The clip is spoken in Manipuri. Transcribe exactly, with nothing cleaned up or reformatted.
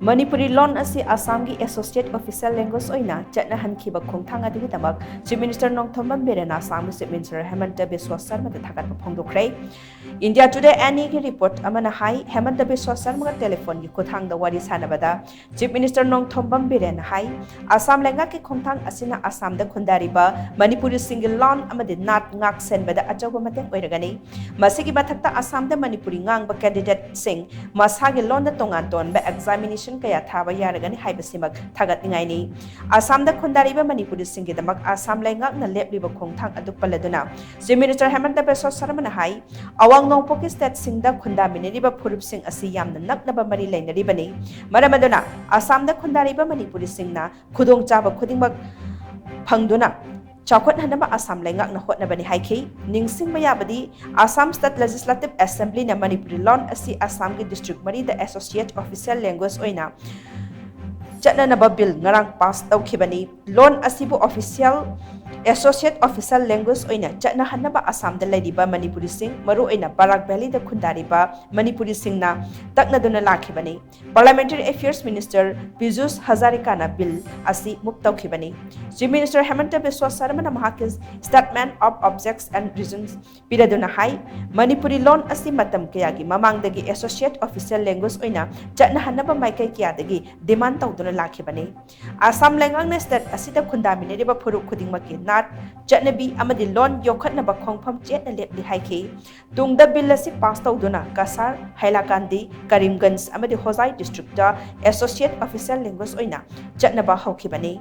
ꯃꯅꯤꯄꯨꯔꯤ ꯂꯣꯟ ꯑꯁꯤ ꯑꯁꯥꯝꯒꯤ associate official language ꯑꯣꯏꯅ ꯆꯠꯅꯍꯟꯈꯤꯕ ꯈꯣꯡꯊꯥꯡ ꯑꯗꯨꯒꯤꯗꯃꯛ Chief Minister ꯅꯣꯡꯊꯣꯝꯕꯝ ꯕꯤꯔꯦꯟꯅ ꯑꯁꯥꯝꯒꯤ Chief Minister ꯍꯦꯃꯟꯇ ꯕꯤꯁ꯭ꯋ ꯁꯔꯃꯗ ꯊꯥꯒꯠꯄ ꯐꯣꯡꯗꯣꯛꯈ꯭ꯔꯦ꯫ India Today N Eꯒꯤ report ꯑꯃꯅ ꯍꯥꯏ, ꯍꯦꯃꯟꯇ ꯕꯤꯁ꯭ꯋ ꯁꯔꯃꯒ telephone ꯒꯤ ꯈꯨꯠꯊꯥꯡꯗ ꯋꯥꯔꯤ ꯁꯥꯟꯅꯕꯗ Chief Minister ꯅꯣꯡꯊꯣꯝꯕꯝ ꯕꯤꯔꯦꯟꯅ ꯍꯥꯏ, ꯑꯁꯥꯝ ꯂꯩꯉꯥꯛꯀꯤ ꯈꯣꯡꯊꯥꯡ ꯑꯁꯤꯅ ꯑꯁꯥꯝꯗ ꯈꯨꯟꯗꯥꯔꯤꯕ ꯃꯅꯤꯄꯨꯔꯤꯁꯤꯡꯒꯤ ꯂꯣꯟ ꯑꯃꯗꯤ ꯅꯥꯠ ꯉꯥꯛ ꯁꯦꯟꯕꯗ ꯑꯆꯧꯕ ꯃꯇꯦꯡ ꯑꯣꯏꯔꯒꯅꯤ꯫ ꯃꯁꯤꯒꯤ ꯃꯊꯛꯇ ꯑꯁꯥꯝꯗ ꯃꯅꯤꯄꯨꯔꯤ ꯉꯥꯡꯕ candidateꯁꯤꯡ ꯃꯁꯥꯒꯤ ꯂꯣꯟꯗ ꯇꯣꯉꯥꯟ ꯇꯣꯉꯥꯟꯕ examination ꯀꯌꯥ ꯊꯥꯕ ꯌꯥꯔꯒꯅꯤ ꯍꯥꯏꯕꯁꯤꯃꯛ ꯊꯥꯒꯠꯅꯤꯡꯉꯥꯏꯅꯤ꯫ ꯑꯁꯥꯝꯗ ꯈꯨꯟꯗꯥꯔꯤꯕ ꯃꯅꯤꯄꯨꯔꯤꯁꯤꯡꯒꯤꯗꯃꯛ ꯑꯁꯥꯝ ꯂꯩꯉꯥꯛꯅ ꯂꯦꯞꯂꯤꯕ ꯈꯣꯡꯊꯥꯡ ꯑꯗꯨ ꯄꯜꯂꯗꯨꯅ Chief Minister ꯍꯦꯃꯟꯇ ꯕꯤꯁ꯭ꯋ ꯁꯔꯃꯅ ꯍꯥꯏ, ꯑꯋꯥꯡ ꯅꯣꯡꯄꯣꯛꯀꯤ stateꯁꯤꯡꯗ ꯈꯨꯟꯗꯥꯃꯤꯟꯅꯔꯤꯕ ꯐꯨꯔꯨꯞꯁꯤꯡ ꯑꯁꯤ ꯌꯥꯝꯅ ꯅꯛꯅꯕ ꯃꯔꯤ ꯂꯩꯅꯔꯤꯕꯅꯤ꯫ ꯃꯔꯝ ꯑꯗꯨꯅ ꯑꯁꯥꯝꯗ ꯈꯨꯟꯗꯥꯔꯤꯕ ꯃꯅꯤꯄꯨꯔꯤꯁꯤꯡꯅ ꯈꯨꯗꯣꯡꯆꯥꯕ ꯈꯨꯗꯤꯡꯃꯛ ꯐꯪꯗꯨꯅ ꯆꯥꯎꯈꯠꯍꯟꯅꯕ ꯑꯁꯥꯝ ꯂꯩꯉꯥꯛꯅ ꯍꯣꯠꯅꯕꯅꯤ ꯍꯥꯏꯈꯤ꯫ ꯅꯤꯡꯁꯤꯡꯕ ꯌꯥꯕꯗꯤ, Assam State Legislative Assemblyꯅ ꯃꯅꯤꯄꯨꯔꯤ ꯂꯣꯟ ꯑꯁꯤ ꯑꯁꯥꯝꯒꯤ district ꯃꯔꯤꯗ associate official language ꯑꯣꯏꯅ ꯆꯠꯅꯅꯕ bill ꯉꯔꯥꯡ pass ꯇꯧꯈꯤꯕꯅꯤ꯫ ꯂꯣꯟ ꯑꯁꯤꯕꯨ official, associate official language ꯑꯣꯏꯅ ꯆꯠꯅꯍꯟꯅꯕ ꯑꯁꯥꯝꯗ ꯂꯩꯔꯤꯕ ꯃꯅꯤꯄꯨꯔꯤꯁꯤꯡ, ꯃꯔꯨꯑꯣꯏꯅ ꯕꯔꯥꯛ valleyꯗ ꯈꯨꯟꯗꯥꯔꯤꯕ ꯃꯅꯤꯄꯨꯔꯤꯁꯤꯡꯅ ꯇꯛꯅꯗꯨꯅ ꯂꯥꯛꯈꯤꯕꯅꯤ꯫ Parliamentary Affairs Minister ꯄꯤꯖꯨꯁ ꯍꯖꯥꯔꯤꯀꯥꯅ bill ꯑꯁꯤ move ꯇꯧꯈꯤꯕꯅꯤ꯫ Chief Minister ꯍꯦꯃꯟꯇ ꯕꯤꯁ꯭ꯋ ꯁꯔꯃꯅ ꯃꯍꯥꯛꯀꯤ Statement of Objects and Reasons ꯄꯤꯔꯗꯨꯅ ꯍꯥꯏ, ꯃꯅꯤꯄꯨꯔꯤ ꯂꯣꯟ ꯑꯁꯤ ꯃꯇꯝ ꯀꯌꯥꯒꯤ ꯃꯃꯥꯡꯗꯒꯤ associate official language ꯑꯣꯏꯅ ꯆꯠꯅꯍꯟꯅꯕ ꯃꯥꯏꯀꯩ ꯀꯌꯥꯗꯒꯤ demand ꯇꯧꯗꯨꯅ ꯂꯥꯛꯈꯤꯕꯅꯤ꯫ ꯑꯁꯥꯝ ꯂꯩꯉꯥꯛꯅ state ꯑꯁꯤꯗ ꯈꯨꯟꯗꯥꯃꯤꯟꯅꯔꯤꯕ ꯐꯨꯔꯨꯞ ꯈꯨꯗꯤꯡꯃꯛꯀꯤ ꯅꯥꯠ, ꯆꯠꯅꯕꯤ ꯑꯃꯗꯤ ꯂꯣꯟ ꯌꯣꯛꯈꯠꯅꯕ ꯈꯣꯡꯐꯝ ꯆꯦꯠꯅ ꯂꯦꯞꯂꯤ ꯍꯥꯏꯈꯤ꯫ ꯇꯨꯡꯗ bill ꯑꯁꯤ pass ꯇꯧꯗꯨꯅ ꯀꯁꯥꯔ, ꯍꯥꯏꯂꯥꯀꯥꯟꯗꯤ, ꯀꯔꯤꯝꯒꯟꯖ ꯑꯃꯗꯤ ꯍꯣꯖꯥꯏ districtꯇ associate official language ꯑꯣꯏꯅ ꯆꯠꯅꯕ ꯍꯧꯈꯤꯕꯅꯤ꯫